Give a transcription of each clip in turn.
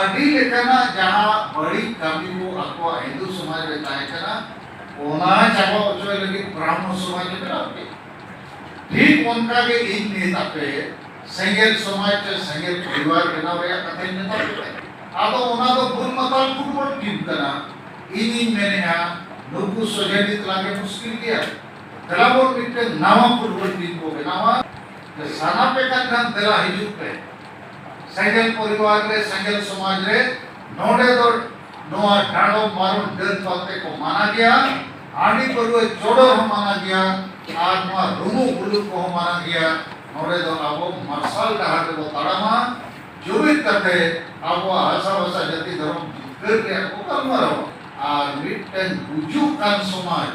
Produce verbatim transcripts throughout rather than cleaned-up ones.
ᱟᱹᱰᱤ ᱞᱮᱠᱟᱱᱟᱜ ᱡᱟᱦᱟᱸ ᱵᱟᱹᱲᱤᱡ ᱠᱟᱹᱢᱤ ᱠᱚ ᱟᱠᱚᱣᱟᱜ ᱦᱤᱱᱫᱩ ᱥᱚᱢᱟᱡᱽ ᱨᱮ ᱛᱟᱦᱮᱸ ᱠᱟᱱᱟ, ᱚᱱᱟ ᱪᱟᱵᱟ ᱦᱚᱪᱚᱭ ᱞᱟᱹᱜᱤᱫ ᱵᱨᱟᱦᱢᱚ ᱥᱚᱢᱟᱡᱽ ᱮ ᱵᱮᱱᱟᱣ ᱠᱮᱫ᱾ ᱴᱷᱤᱠ ᱚᱱᱠᱟ ᱜᱮ ᱤᱧ ᱱᱤᱛ ᱟᱯᱮ ᱥᱮᱸᱜᱮᱞ ᱥᱚᱢᱟᱡᱽ ᱥᱮ ᱥᱮᱸᱜᱮᱞ ᱯᱚᱨᱤᱵᱟᱨ ᱵᱮᱱᱟᱣ ᱨᱮᱭᱟᱜ ᱠᱟᱛᱷᱟᱧ ᱢᱮᱛᱟ ᱯᱮ ᱠᱟᱱᱟ᱾ ᱟᱫᱚ ᱚᱱᱟ ᱫᱚ ᱵᱩᱞ ᱢᱟᱛᱟᱞ ᱯᱷᱩᱴᱵᱚᱞ ᱴᱤᱢ ᱠᱟᱱᱟ᱾ ᱤᱧᱤᱧ ᱢᱮᱱᱮᱫᱼᱟ, ᱱᱩᱠᱩ ᱥᱚᱡᱷᱮ ᱱᱤᱛ ᱞᱟᱝᱜᱮ ᱢᱩᱥᱠᱤᱞ ᱜᱮᱭᱟ᱾ ᱫᱮᱞᱟ ᱵᱚᱱ ᱢᱤᱫᱴᱮᱱ ᱱᱟᱣᱟ ᱯᱷᱩᱴᱵᱚᱞ ᱴᱤᱢ ᱠᱚ ᱵᱮᱱᱟᱣᱟ᱾ ᱥᱟᱱᱟ ᱯᱮ ᱠᱟᱱ ᱠᱷᱟᱱ ᱫᱮᱞᱟ ᱦᱤᱡᱩᱜ ᱯᱮ᱾ ᱥᱮᱸᱜᱮᱞ ᱯᱚᱨᱤᱵᱟᱨ ᱨᱮ, ᱥᱮᱸᱜᱮᱞ ᱥᱚᱢᱟᱡᱽ ᱨᱮ, ᱱᱚᱰᱮ ᱫᱚ ᱱᱚᱣᱟ ᱰᱟᱸᱰᱚᱢ ᱢᱟᱨᱚᱱ ᱰᱟᱹᱱ ᱯᱟᱱᱛᱮ ᱠᱚ ᱢᱟᱱᱟ ᱜᱮᱭᱟ, ᱦᱟᱺᱰᱤ ᱯᱟᱹᱨᱣᱟᱹ ᱪᱚᱰᱚᱨ ᱦᱚᱸ ᱢᱟᱱᱟ ᱜᱮᱭᱟ, ᱟᱨ ᱱᱚᱣᱟ ᱨᱩᱢᱩᱜ ᱵᱩᱞᱩᱜ ᱠᱚᱦᱚᱸ ᱢᱟᱱᱟ ᱜᱮᱭᱟ᱾ ᱱᱚᱰᱮ ᱫᱚ ᱟᱵᱚ ᱢᱟᱨᱥᱟᱞ ᱰᱟᱦᱟᱨ ᱨᱮᱵᱚ ᱛᱟᱲᱟᱢᱟ, ᱡᱩᱢᱤᱫ ᱠᱟᱛᱮ ᱟᱵᱚᱣᱟᱜ ᱦᱟᱥᱟ ᱵᱷᱟᱥᱟ ᱡᱟᱹᱛᱤ ᱫᱷᱚᱨᱚᱢ ᱡᱤᱛᱠᱟᱹᱨ ᱨᱮᱭᱟᱜ ᱠᱚ ᱜᱟᱞᱢᱟᱨᱟᱣᱟ᱾ ᱟᱨ ᱢᱤᱫᱴᱮᱱ ᱜᱩᱡᱩᱜ ᱠᱟᱱ ᱥᱚᱢᱟᱡᱽ,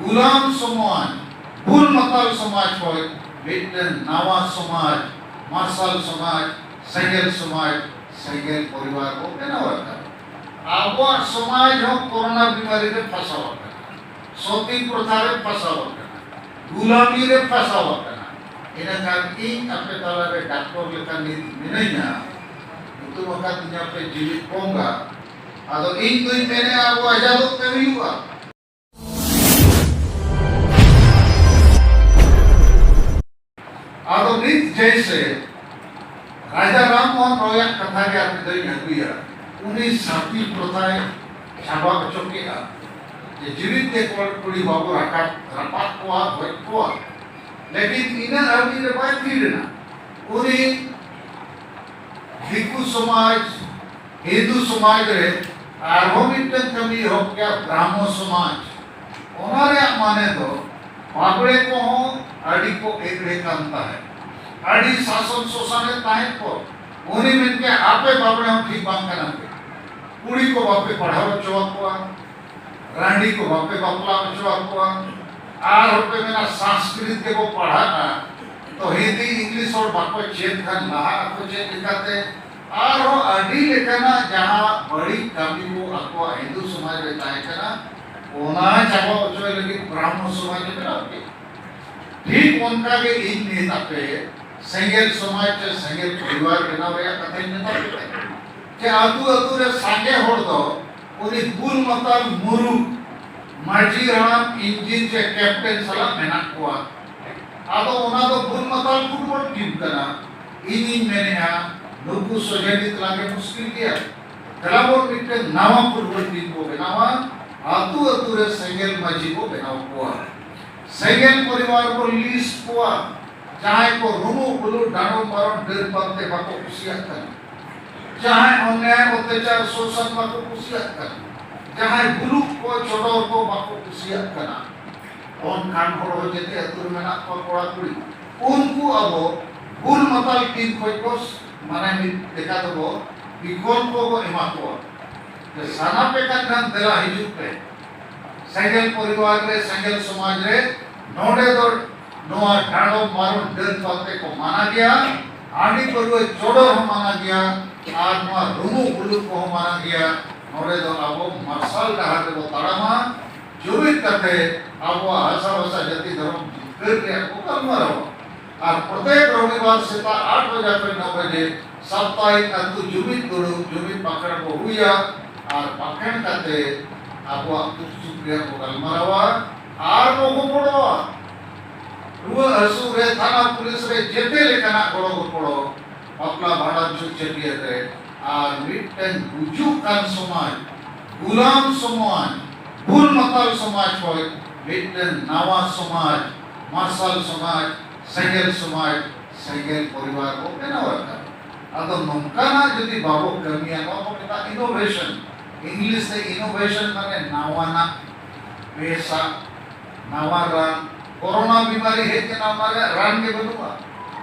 ᱜᱩᱞᱟᱢ ᱥᱚᱢᱟᱡᱽ, ᱵᱩᱞ ᱢᱟᱛᱟᱞ ᱥᱚᱢᱟᱡᱽ ᱠᱷᱚᱱ ᱢᱤᱫᱴᱮᱱ ᱱᱟᱣᱟ ᱥᱚᱢᱟᱡᱽ, ᱢᱟᱨᱥᱟᱞ ᱥᱚᱢᱟᱡᱽ, ᱥᱮᱸᱜᱮᱞ ᱥᱚᱢᱟᱡᱽ, ᱥᱮᱸᱜᱮᱞ ᱯᱚᱨᱤᱵᱟᱨ ᱵᱚ ᱵᱮᱱᱟᱣ ᱟᱠᱟᱫ᱾ ᱟᱵᱚᱣᱟᱜ ᱥᱚᱢᱟᱡᱽ ᱦᱚᱸ ᱠᱚᱨᱳᱱᱟ ᱵᱤᱢᱟᱨᱤ ᱨᱮ ᱯᱷᱟᱥᱟᱣ ᱟᱠᱟᱱᱟ, ᱥᱚᱛᱤ ᱯᱨᱚᱛᱷᱟ ᱨᱮ ᱯᱷᱟᱥᱟᱣ ᱟᱠᱟᱱᱟ, ᱜᱩᱞᱟᱢᱤ ᱨᱮ ᱯᱷᱟᱥᱟᱣ ᱟᱠᱟᱱᱟ᱾ ᱤᱱᱟᱹᱠᱷᱟᱱ ᱤᱧ ᱟᱯᱮ ᱛᱟᱞᱟᱨᱮ ᱰᱟᱠᱛᱚᱨ ᱞᱮᱠᱟ ᱱᱤᱛ ᱢᱤᱱᱟᱹᱧᱟ, ᱧᱩᱛᱩᱢ ᱟᱠᱟᱫᱤᱧᱟ ᱯᱮ ᱡᱤᱣᱤᱫ ᱵᱚᱸᱜᱟ᱾ ᱟᱫᱚ ᱤᱧ ᱫᱩᱧ ᱢᱮᱱᱮᱫᱼᱟ, ᱟᱵᱚ ᱟᱡᱟᱫᱚᱜ ᱛᱮ ᱦᱩᱭᱩᱜᱼᱟ᱾ ᱟᱫᱚ ᱱᱤᱛ ᱡᱮᱭᱥᱮ ᱨᱟᱡᱟ ᱨᱟᱢ ᱢᱳᱦᱚᱱ ᱨᱚᱭᱟᱜ ᱠᱟᱛᱷᱟ ᱜᱮ ᱟᱯᱮ ᱫᱚᱧ ᱟᱹᱜᱩᱭᱟ, ᱩᱱᱤ ᱥᱟᱛᱤ ᱯᱨᱚᱛᱷᱟᱭ ᱪᱟᱵᱟ ᱦᱚᱪᱚ ᱠᱮᱫᱼᱟ, ᱡᱮ ᱡᱤᱣᱤᱫ ᱛᱮ ᱠᱚᱲᱟ ᱠᱩᱲᱤ ᱵᱟᱵᱚ ᱨᱟᱠᱟᱵ ᱨᱟᱯᱟᱜ ᱠᱚᱣᱟ, ᱜᱚᱡ ᱠᱚᱣᱟ, ᱞᱮᱠᱤᱱ ᱤᱱᱟᱹ ᱦᱟᱹᱵᱤᱡ ᱨᱮ ᱵᱟᱭ ᱛᱷᱤᱨ ᱮᱱᱟ᱾ ᱩᱱᱤ ᱫᱤᱠᱩ ᱥᱚᱢᱟᱡᱽ, ᱦᱤᱱᱫᱩ ᱥᱚᱢᱟᱡᱽ ᱨᱮ ᱟᱨᱦᱚᱸ ᱢᱤᱫᱴᱟᱝ ᱠᱟᱹᱢᱤ ᱮᱦᱚᱵ ᱠᱮᱫᱼᱟ, ᱵᱨᱟᱦᱢᱚ ᱥᱚᱢᱟᱡᱽ᱾ ᱚᱱᱟ ᱨᱮᱭᱟᱜ ᱢᱟᱱᱮ ᱫᱚ ᱵᱟᱵᱲᱮ ᱠᱚᱦᱚᱸ ᱟᱹᱰᱤ ᱠᱚ ᱮᱜᱲᱮ ᱠᱟᱱ ᱛᱟᱦᱮᱸᱫ, ᱟᱹᱰᱤ ᱥᱟᱥᱚᱱ ᱥᱚᱥᱟᱱᱮ ᱛᱟᱦᱮᱸᱫ ᱠᱚ᱾ ᱩᱱᱤ ᱢᱮᱱ ᱠᱮᱫᱼᱟ, ᱟᱯᱮ ᱵᱟᱵᱲᱮ ᱦᱚᱸ ᱴᱷᱤᱠ ᱵᱟᱝ ᱠᱟᱱᱟ ᱯᱮ, ᱠᱩᱲᱤ ᱠᱚ ᱵᱟᱯᱮ ᱯᱟᱲᱦᱟᱣ ᱦᱚᱪᱚ ᱟᱠᱚᱣᱟ, ᱨᱟᱺᱰᱤ ᱠᱚ ᱵᱟᱯᱮ ᱵᱟᱯᱞᱟ ᱦᱚᱪᱚ ᱟᱠᱚᱣᱟ, ᱟᱨ ᱦᱚᱸᱯᱮ ᱢᱮᱱᱟ ᱥᱟᱸᱥᱠᱨᱤᱛ ᱜᱮᱵᱚ ᱯᱟᱲᱦᱟᱜᱼᱟ, ᱛᱚ ᱦᱤᱱᱫᱤ ᱤᱝᱞᱤᱥ ᱦᱚᱲ ᱵᱟᱠᱚ ᱪᱮᱫ ᱠᱷᱟᱱ ᱞᱟᱦᱟᱜ ᱟᱠᱚ ᱪᱮᱫ ᱞᱮᱠᱟᱛᱮ? ᱟᱨᱦᱚᱸ ᱟᱹᱰᱤ ᱞᱮᱠᱟᱱᱟᱜ ᱡᱟᱦᱟᱸ ᱵᱟᱹᱲᱤᱡ ᱠᱟᱹᱢᱤ ᱠᱚ ᱟᱠᱚᱣᱟᱜ ᱦᱤᱱᱫᱩ ᱥᱚᱢᱟᱡᱽ ᱨᱮ ᱛᱟᱦᱮᱸ ᱠᱟᱱᱟ, ᱚᱱᱟ ᱪᱟᱵᱟ ᱦᱚᱪᱚᱭ ᱞᱟᱹᱜᱤᱫ ᱵᱨᱟᱦᱢᱚ ᱥᱚᱢᱟᱡᱽ ᱮ ᱵᱮᱱᱟᱣ ᱠᱮᱫ᱾ ᱴᱷᱤᱠ ᱚᱱᱠᱟ ᱜᱮ ᱤᱧ ᱱᱤᱛ ᱟᱯᱮ ᱥᱮᱸᱜᱮᱞ ᱥᱚᱢᱟᱡᱽ ᱥᱮ ᱥᱮᱸᱜᱮᱞ ᱯᱚᱨᱤᱵᱟᱨ ᱵᱮᱱᱟᱣ ᱨᱮᱭᱟᱜ ᱠᱟᱛᱷᱟᱧ ᱢᱮᱛᱟ ᱯᱮ ᱠᱟᱱᱟ᱾ ᱡᱮ ᱟᱹᱛᱩ ᱟᱹᱛᱩ ᱨᱮ ᱥᱟᱸᱜᱮ ᱦᱚᱲ ᱫᱚ ᱩᱱᱤ ᱵᱩᱞ ᱢᱟᱛᱟᱞ ᱢᱩᱨᱩᱠ ᱢᱟᱹᱡᱷᱤ ᱦᱟᱲᱟᱢ, ᱤᱧᱡᱤᱱ ᱥᱮ ᱠᱮᱯᱴᱮᱱ ᱥᱟᱞᱟᱜ ᱢᱮᱱᱟᱜ ᱠᱚᱣᱟ᱾ ᱟᱫᱚ ᱚᱱᱟ ᱫᱚ ᱵᱩᱞ ᱢᱟᱛᱟᱞ ᱯᱷᱩᱴᱵᱚᱞ ᱴᱤᱢ ᱠᱟᱱᱟ᱾ ᱤᱧᱤᱧ ᱢᱮᱱᱮᱫᱼᱟ, ᱱᱩᱠᱩ ᱥᱚᱡᱷᱮ ᱱᱤᱛ ᱞᱟᱝᱜᱮ ᱢᱩᱥᱠᱤᱞ ᱜᱮᱭᱟ᱾ ᱫᱮᱞᱟ ᱵᱚᱱ ᱢᱤᱫᱴᱮᱱ ᱱᱟᱣᱟ ᱯᱷᱩᱴᱵᱚᱞ ᱴᱤᱢ ᱵᱚ ᱵᱮᱱᱟᱣᱟ, ᱟᱹᱛᱩ ᱟᱹᱛᱩ ᱨᱮ ᱥᱮᱸᱜᱮᱞ ᱢᱟᱹᱡᱷᱤ ᱵᱚ ᱵᱮᱱᱟᱣ ᱠᱚᱣᱟ, ᱥᱮᱸᱜᱮᱞ ᱯᱚᱨᱤᱵᱟᱨ ᱵᱚ ᱞᱤᱥᱴ ᱠᱚᱣᱟ, ᱡᱟᱦᱟᱸᱭ ᱠᱚ ᱨᱩᱢᱩᱜ ᱵᱩᱞᱩᱜ ᱰᱟᱸᱰᱚᱢ ᱯᱟᱨᱚᱢ ᱰᱟᱹᱱ ᱯᱟᱱᱛᱮ ᱵᱟᱠᱚ ᱠᱩᱥᱤᱭᱟᱜ ᱠᱟᱱᱟ, ᱡᱟᱦᱟᱸᱭ ᱚᱱᱱᱭᱟᱭ ᱚᱛᱛᱟᱪᱟᱨ ᱥᱳᱥᱟᱱ ᱵᱟᱠᱚ ᱠᱩᱥᱤᱭᱟᱜ ᱠᱟᱱᱟ, ᱡᱟᱦᱟᱸᱭ ᱵᱩᱞᱩᱜ ᱠᱚ ᱪᱚᱰᱚᱨ ᱠᱚ ᱵᱟᱠᱚ ᱠᱩᱥᱤᱭᱟᱜ ᱠᱟᱱᱟ, ᱚᱱᱠᱟᱱ ᱦᱚᱲ ᱦᱚᱸ ᱡᱮᱛᱮ ᱟᱹᱛᱩ ᱨᱮ ᱢᱮᱱᱟᱜ ᱠᱚᱣᱟ ᱠᱚᱲᱟ ᱠᱩᱲᱤ, ᱩᱱᱠᱩ ᱟᱵᱚ ᱵᱩᱞ ᱢᱟᱛᱟᱞ ᱴᱤᱢ ᱠᱷᱚᱡ ᱠᱚ ᱢᱟᱱᱮ ᱢᱤᱫ ᱞᱮᱠᱟ ᱛᱮᱵᱚ ᱵᱤᱠᱚᱞᱯᱚ ᱵᱚ ᱮᱢᱟ ᱠᱚᱣᱟ᱾ ᱡᱮ ᱥᱟᱱᱟ ᱯᱮ ᱠᱟᱱ ᱠᱷᱟᱱ ᱫᱮᱞᱟ ᱦᱤᱡᱩᱜ ᱯᱮ, ᱥᱮᱸᱜᱮᱞ ᱯᱚᱨᱤᱵᱟᱨ ᱨᱮ, ᱥᱮᱸᱜᱮᱞ ᱥᱚᱢᱟᱡᱽ ᱨᱮ, ᱱᱚᱰᱮ ᱫᱚ ᱱᱚᱣᱟ ᱰᱟᱸᱰᱚᱢ ᱢᱟᱨᱚᱢ ᱰᱟᱹᱱ ᱯᱟᱱᱛᱮ ᱠᱚ ᱢᱟᱱᱟ ᱜᱮᱭᱟ, ᱦᱟᱺᱰᱤ ᱯᱟᱹᱨᱣᱟᱹ ᱪᱚᱰᱚᱨ ᱦᱚᱸ ᱢᱟᱱᱟ ᱜᱮᱭᱟ, ᱟᱨ ᱱᱚᱣᱟ ᱨᱩᱢᱩᱜ ᱵᱩᱞᱩᱜ ᱠᱚᱦᱚᱸ ᱢᱟᱱᱟ ᱜᱮᱭᱟ᱾ ᱱᱚᱰᱮ ᱫᱚ ᱟᱵᱚ ᱢᱟᱨᱥᱟᱞ ᱰᱟᱦᱟᱨ ᱨᱮᱵᱚ ᱛᱟᱲᱟᱢᱟ, ᱡᱩᱢᱤᱫ ᱠᱟᱛᱮ ᱟᱵᱚᱣᱟᱜ ᱦᱟᱥᱟ ᱵᱷᱟᱥᱟ ᱡᱟᱹᱛᱤ ᱫᱷᱚᱨᱚᱢ ᱡᱤᱛᱠᱟᱹᱨ ᱨᱮᱭᱟᱜ ᱵᱚ ᱜᱟᱞᱢᱟᱨᱟᱣᱟ᱾ ᱟᱨ ᱯᱨᱚᱛᱮᱠ ᱨᱚᱵᱤᱵᱟᱨ ᱥᱮᱛᱟᱜ ᱟᱴ ᱵᱟᱡᱟ ᱠᱷᱚᱱ ᱱᱚ ᱵᱟᱡᱮ ᱥᱟᱯᱛᱟᱦᱤᱠ ᱟᱹᱛᱩ ᱡᱩᱢᱤᱫ ᱫᱩᱲᱩᱵ, ᱡᱩᱢᱤᱫ ᱵᱟᱠᱷᱮᱬ ᱵᱚ ᱦᱩᱭᱟ᱾ ᱟᱨ ᱵᱟᱠᱷᱮᱬ ᱠᱟᱛᱮ ᱟᱵᱚᱣᱟᱜ ᱫᱩᱠ ᱥᱩᱠ ᱨᱮᱭᱟᱜ ᱵᱚ ᱜᱟᱞᱢᱟᱨᱟᱣᱟ ᱟᱨ ᱵᱚ ᱜᱚᱯᱚᱲᱚᱜᱼᱟ᱾ ᱨᱩᱣᱟᱹ ᱦᱟᱹᱥᱩ ᱨᱮ, ᱛᱷᱟᱱᱟ ᱯᱩᱞᱤᱥ ᱨᱮ, ᱡᱮᱛᱮ ᱞᱮᱠᱟᱱᱟᱜ ᱜᱚᱲᱚ ᱜᱚᱯᱚᱲᱚ, ᱵᱟᱯᱞᱟ ᱵᱷᱟᱸᱰᱟᱱ ᱪᱷᱩᱛ ᱪᱷᱟᱹᱴᱭᱟᱹᱨ ᱨᱮ, ᱟᱨ ᱢᱤᱫᱴᱮᱱ ᱜᱩᱡᱩᱜ ᱠᱟᱱ ᱥᱚᱢᱟᱡᱽ, ᱜᱩᱞᱟᱢ ᱥᱚᱢᱟᱡᱽ, ᱵᱩᱞ ᱢᱟᱛᱟᱞ ᱥᱚᱢᱟᱡᱽ ᱠᱷᱚᱱ ᱢᱤᱫᱴᱮᱱ ᱱᱟᱣᱟ ᱥᱚᱢᱟᱡᱽ, ᱢᱟᱨᱥᱟᱞ ᱥᱚᱢᱟᱡᱽ, ᱥᱮᱸᱜᱮᱞ ᱥᱚᱢᱟᱡᱽ, ᱥᱮᱸᱜᱮᱞ ᱯᱚᱨᱤᱵᱟᱨ ᱵᱚ ᱵᱮᱱᱟᱣ ᱨᱟᱠᱟᱵ᱾ ᱟᱫᱚ ᱱᱚᱝᱠᱟᱱᱟᱜ ᱡᱩᱫᱤ ᱵᱟᱵᱚ ᱠᱟᱹᱢᱤᱭᱟ, ᱱᱚᱣᱟ ᱠᱚ ᱢᱮᱛᱟᱜᱼᱟ innovation᱾ English ᱛᱮ innovation ᱢᱟᱱᱮ ᱱᱟᱣᱟᱱᱟᱜ, ᱵᱮᱥᱟᱜ, ᱱᱟᱣᱟ ᱨᱟᱱ᱾ ᱠᱳᱨᱳᱱᱟ ᱵᱤᱢᱟᱨᱤ ᱦᱮᱡ ᱮᱱᱟ, ᱚᱱᱟ ᱨᱮᱭᱟᱜ ᱨᱟᱱ ᱜᱮ ᱵᱟᱹᱱᱩᱜᱼᱟ,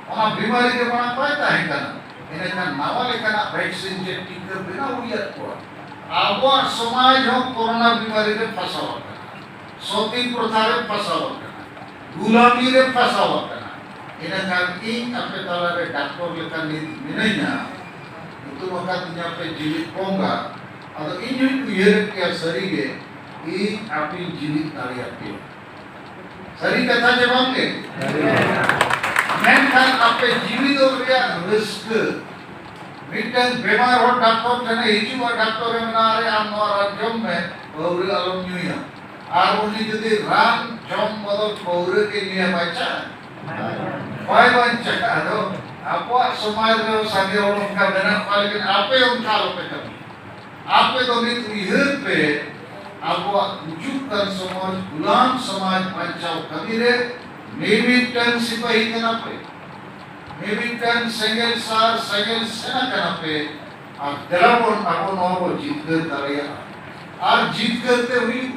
ᱚᱱᱟ ᱵᱤᱢᱟᱨᱤ ᱜᱮ ᱢᱟᱲᱟᱝ ᱵᱟᱭ ᱛᱟᱦᱮᱸ ᱠᱟᱱᱟ᱾ ᱮᱸᱰᱮᱠᱷᱟᱱ ᱱᱟᱣᱟ ᱞᱮᱠᱟᱱᱟᱜ ᱵᱷᱮᱠᱥᱤᱱ ᱪᱮ ᱴᱤᱠᱟᱹ ᱵᱮᱱᱟᱣ ᱦᱩᱭ ᱟᱫ ᱠᱚᱣᱟ᱾ ᱟᱵᱚᱣᱟᱜ ᱥᱚᱢᱟᱡᱽ ᱦᱚᱸ ᱠᱳᱨᱳᱱᱟ ᱵᱤᱢᱟᱨᱤ ᱨᱮ ᱯᱷᱟᱥᱟᱣ ᱟᱠᱟᱱᱟ, ᱥᱚᱛᱤ ᱯᱨᱚᱛᱷᱟ ᱨᱮ ᱯᱷᱟᱥᱟᱣ ᱟᱠᱟᱱᱟ, ᱜᱩᱞᱟᱢᱤ ᱨᱮ ᱯᱷᱟᱥᱟᱣ ᱟᱠᱟᱱᱟ᱾ ᱤᱱᱟᱹᱠᱷᱟᱱ ᱤᱧ ᱟᱯᱮ ᱛᱟᱞᱟᱨᱮ ᱰᱟᱠᱛᱚᱨ ᱞᱮᱠᱟ ᱱᱤᱛ ᱢᱤᱱᱟᱹᱧᱟ, ᱧᱩᱛᱩᱢ ᱟᱠᱟᱫᱤᱧᱟ ᱯᱮ ᱡᱤᱣᱤᱫ ᱵᱚᱸᱜᱟ᱾ ᱟᱫᱚ ᱤᱧ ᱦᱚᱸᱧ ᱩᱭᱦᱟᱹᱨᱮᱫ ᱜᱮᱭᱟ ᱥᱟᱹᱨᱤᱜᱮ, ᱤᱧ ᱟᱯᱮᱧ ᱡᱤᱣᱤᱫ ᱫᱟᱲᱮᱭᱟᱯᱮᱭᱟ᱾ ᱥᱟᱹᱨᱤ ᱠᱟᱛᱷᱟ ᱪᱮ ᱵᱟᱝ ᱜᱮ? ᱢᱮᱱᱠᱷᱟᱱ ᱟᱯᱮ ᱡᱤᱣᱤᱫᱚᱜ ᱨᱮᱭᱟᱜ ᱨᱟᱹᱥᱠᱟᱹ, ᱢᱤᱫᱴᱟᱝ ᱵᱮᱢᱟᱨ ᱦᱚᱲ ᱰᱟᱠᱛᱚᱨ ᱴᱷᱮᱱᱮ ᱦᱤᱡᱩᱜᱼᱟ, ᱰᱟᱠᱛᱚᱨᱮ ᱢᱮᱱᱟ, "ᱟᱨᱮ, ᱟᱢ ᱱᱚᱣᱟ ᱨᱟᱱ ᱡᱚᱢ ᱢᱮ, ᱯᱟᱹᱣᱨᱟᱹ ᱟᱞᱚᱢ ᱧᱩᱭᱟ", ᱟᱨ ᱩᱱᱤ ᱡᱩᱫᱤ ᱨᱟᱱ ᱡᱚᱢ ᱵᱚᱫᱚᱞ ᱯᱟᱹᱣᱨᱟᱹ ᱜᱮ ᱧᱩᱭᱟ, ᱵᱟᱧᱪᱟᱜᱼᱟ? ᱵᱟᱭ ᱵᱟᱧᱪᱟᱜᱼᱟ᱾ ᱟᱫᱚ ᱟᱵᱚᱣᱟᱜ ᱥᱚᱢᱟᱡᱽ ᱨᱮ ᱥᱟᱸᱜᱮ ᱦᱚᱲ ᱚᱱᱠᱟ ᱢᱮᱱᱟᱜ ᱠᱚᱣᱟ, ᱞᱮᱠᱤᱱ ᱟᱯᱮ ᱚᱱᱠᱟ ᱟᱞᱚᱯᱮ ᱠᱟᱹᱢᱤ᱾ ᱟᱯᱮ ᱫᱚ ᱱᱤᱛ ᱩᱭᱦᱟᱹᱨ ᱯᱮ, ᱟᱵᱚᱣᱟᱜ ᱦᱤᱡᱩᱜ ᱠᱟᱱ ᱥᱚᱢᱟᱡᱽ, ᱜᱩᱞᱟᱢ ᱥᱚᱢᱟᱡᱽ ᱵᱟᱧᱪᱟᱣ ᱠᱟᱹᱢᱤ ᱨᱮ ᱢᱤᱢᱤᱫᱴᱟᱝ ᱥᱤᱯᱟᱹᱦᱤ ᱠᱟᱱᱟ ᱯᱮ, ᱢᱤᱢᱤᱫᱴᱟᱝ ᱥᱮᱸᱜᱮᱞ ᱥᱟᱨ, ᱥᱮᱸᱜᱮᱞ ᱥᱮᱱᱟ ᱠᱟᱱᱟ ᱯᱮ᱾ ᱟᱨ ᱫᱮᱞᱟ ᱵᱚᱱ ᱟᱵᱚ ᱱᱚᱣᱟ ᱵᱚ ᱡᱤᱛᱠᱟᱹᱨ ᱫᱟᱲᱮᱭᱟᱜᱼᱟ, ᱟᱨ ᱡᱤᱛᱠᱟᱹᱨ ᱛᱮ ᱦᱩᱭᱩᱜᱼᱟ᱾